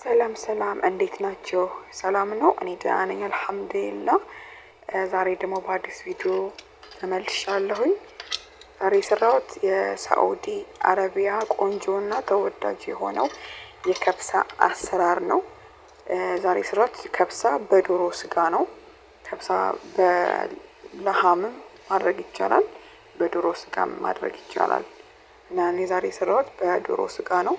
ሰላም ሰላም እንዴት ናችሁ? ሰላም ነው። እኔ ደህና ነኝ አልሐምዱሊላህ። ዛሬ ደግሞ በአዲስ ቪዲዮ ተመልሻለሁኝ። ዛሬ የሰራሁት የሳኡዲ አረቢያ ቆንጆና ተወዳጅ የሆነው የከብሳ አሰራር ነው። ዛሬ የሰራሁት ከብሳ በዶሮ ስጋ ነው። ከብሳ በለሃምም ማድረግ ይቻላል፣ በዶሮ ስጋም ማድረግ ይቻላል። እና እኔ ዛሬ የሰራሁት በዶሮ ስጋ ነው።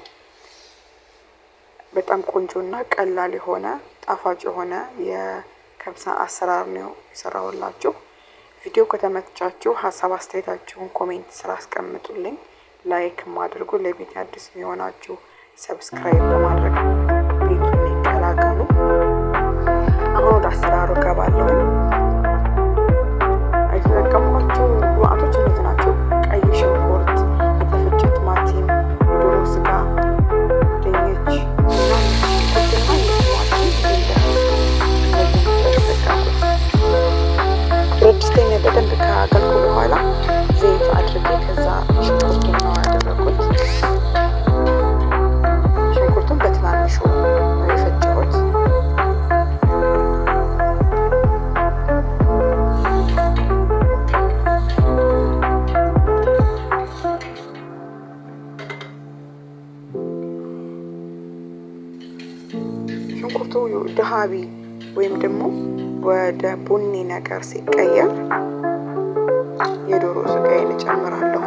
በጣም ቆንጆና ቀላል የሆነ ጣፋጭ የሆነ የከብሳ አሰራር ነው የሰራሁላችሁ። ቪዲዮ ከተመቻችሁ ሀሳብ አስተያየታችሁን comment ስር አስቀምጡልኝ። Like አድርጉ። ለቤት አዲስ የሆናችሁ subscribe በማድረግ ቤቱን ይቀላቀሉ። አሁን ወደ አሰራሩ እገባለሁ። የተጠቀምኳቸው ግብአቶች እነዚህ ናቸው። ቀይ ሽንኩርት፣ የተፈጨ ቲማቲም፣ የዶሮ ስጋ፣ ድንች እና ሽንኩርትና የቲማቲም ዝንጅብል እነዚህ የተጠቀምኩት። ብረት ድስቴን በደንብ ካጋልኩ በኋላ ዘይት አድርጌ ከዛ ሽንኩርቱን ነው ያደረኩት። ሽንኩርቱን በትናንሹ ነው የፈጨሁት። ሽንኩርቱ ደሃቢ ወይም ደግሞ ወደ ቡኒ ነገር ሲቀየር የዶሮ ስጋዬን እጨምራለሁ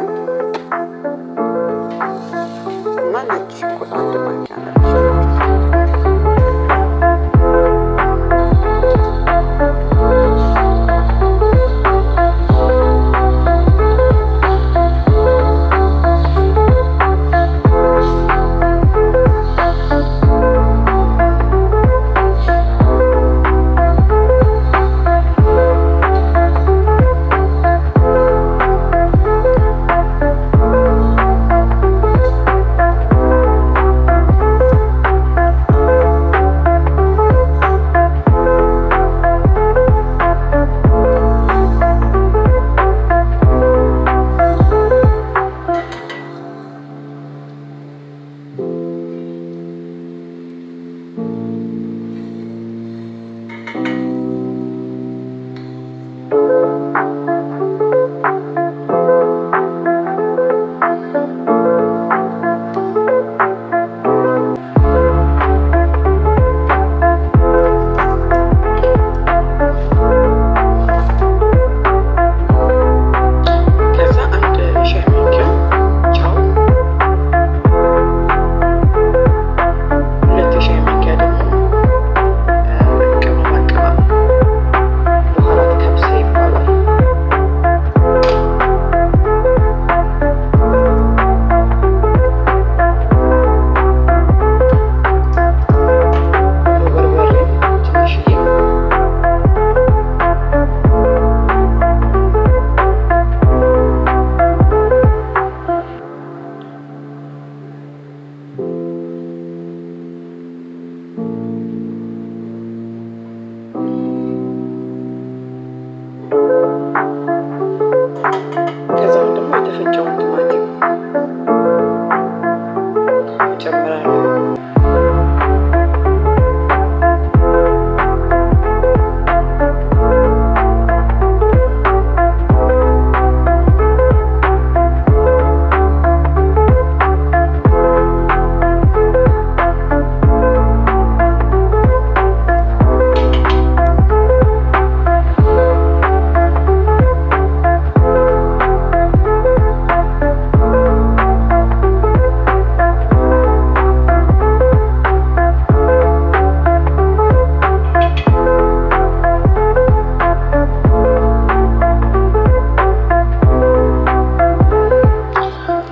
እና ነጭ ሽንኩርት አንድ ማንኪያ ነጭ ሽንኩርት ከዛ አንድ ሻይ ማንኪያ ጨው፣ ሁለት የሻይ ማንኪያ ደግሞ ቅመማ ቅመም بهارات كبسة ይባላል። በርበሬ ትንሽዬ፣ ከዛም ደግሞ የተፈጨውን ቲማቲም እጨምራለሁ።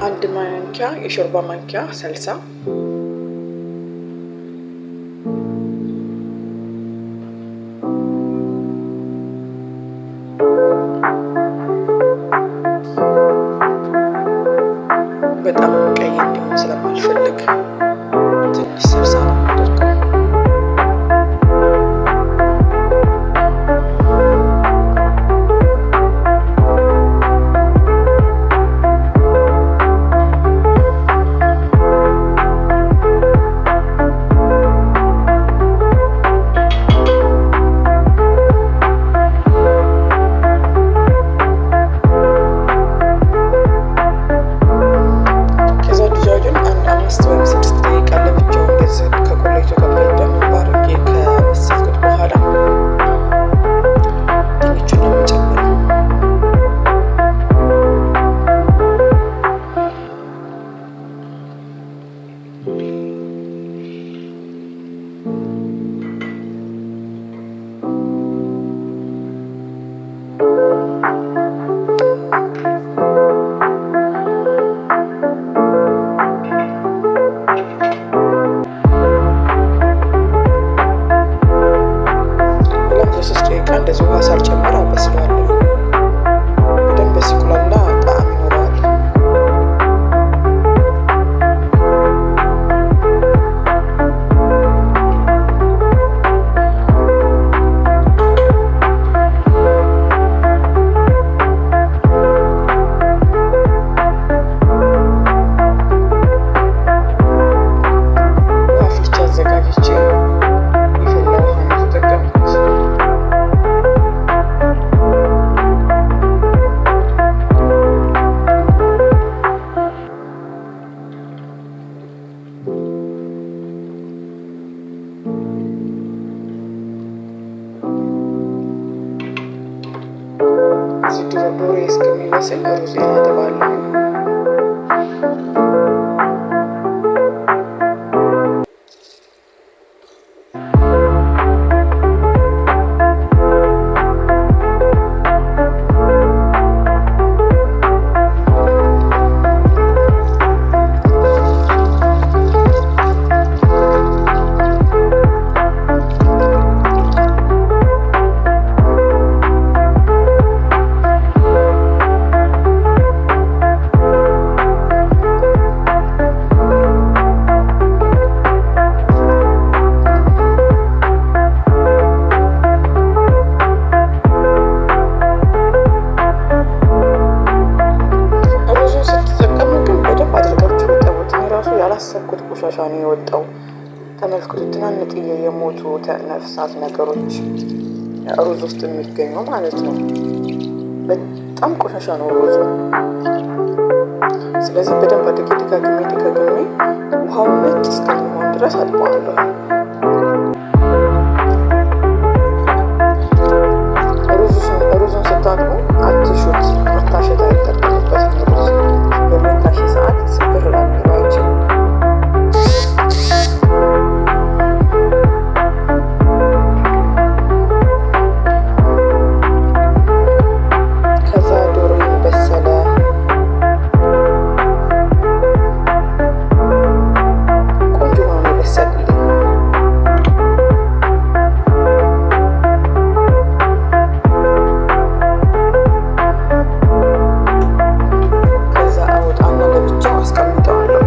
አንድ ማንኪያ የሾርባ ማንኪያ ሰልሳ፣ በጣም ቀይ እንዲሆን ስለማልፈልግ ትንሽ ሰልሳ ነው የማደርገው። እዚህ ዶሮዬ እስከሚበስል ሩዜን አጥባለሁ። ሩዙን ስትጠቀሙ ግን በደንብ አድርጋችሁ እጠቡት። እኔ ራሱ ያላሰብኩት ቆሻሻ ነው የወጣው። ተመልክቱ፣ ትናንጥዬ የሞቱ ነፍሳት ነገሮች ሩዝ ውስጥ የሚገኙ ማለት ነው። በጣም ቆሻሻ ነው ሩዙ። ስለዚህ በደንብ አድርጌ ደጋግሜ ደጋግሜ ውሃው ነጭ እስከሚሆን ድረስ አጥበዋለሁ። ሩዙን ስታጥቡ አትሹት፣ መታሸት አይጠበቅበትም። ሩዝ በሚታሽ ሰዓት ስብር ላሚለው አይችልም። ከዛ ዶሮዬን በሰለ። ቆንጆ ሆኖ ነው የበሰለልኝ። ከዛ አወጣና ለብቻው አስቀምጠዋለሁ።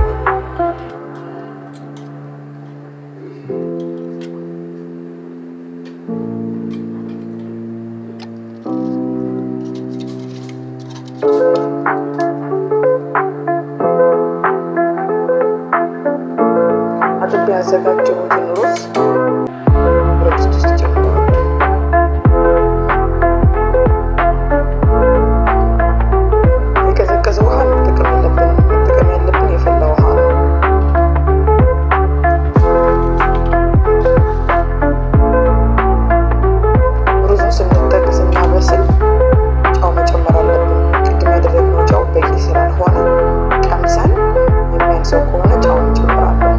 አጥቤ ያዘጋጀሁትን ሩዝ ብረት ድስት ውስጥ ጨምረዋለሁ። የቀዘቀዘ ውሃ መጠቀም የለብንም። መጠቀም ያለብን የፈላ ውሃ ነው። ሩዙን ስንጠቅ ስናበስል ጨው መጨመር አለብን። ቅድም ያደረግነው ጨው በቂ ስላልሆነ ቀምሰን የሚያንሰው ከሆነ ጨው እንጨምራለን።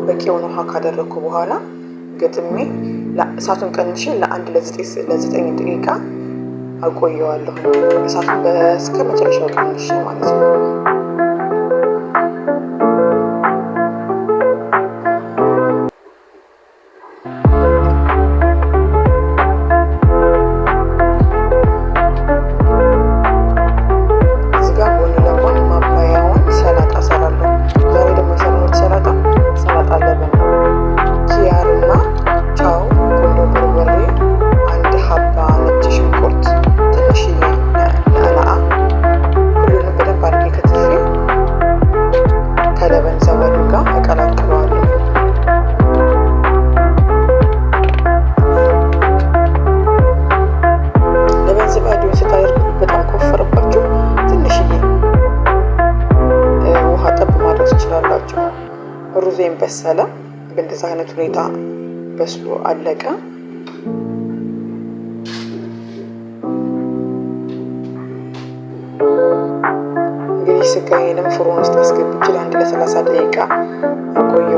በቂውን ውሃ ካደረግኩ በኋላ ገጥሜ እሳቱን ቀንሼ ለአንድ ለ9 ደቂቃ አቆየዋለሁ። እሳቱን እስከ መጨረሻው ቀንሼ ማለት ነው። እዚህ ጋር ጎን ለጎን ማባያውን ሰላጣ እሰራለሁ። ዛሬ ደግሞ የሰራሁት ሰላጣ ሰላጣ ለብን ነው። ኪያርና ጨው፣ ቁንዶ በርበሬ፣ አንድ ሀባ ነጭ ሽንኩርት፣ ትንሽዬ ነعنዓ ሁሉንም በደንብ አድርጌ ከትፌ ከ لبن زبادي ጋር እቀላቅለዋለሁ። لبن زبادي ውን ስታደርጉት በጣም ከወፈረባችሁ ትንሽዬ ውሃ ጠብ ማድረግ ትችላላችሁ። ሩዜን በሰለ። በእንደዚህ አይነት ሁኔታ በስሎ አለቀ። እንግዲህ ስጋዬንም فرن ውስጥ አስገብቼ ለአንድ ለ30 ደቂቃ አቆየዋለሁ።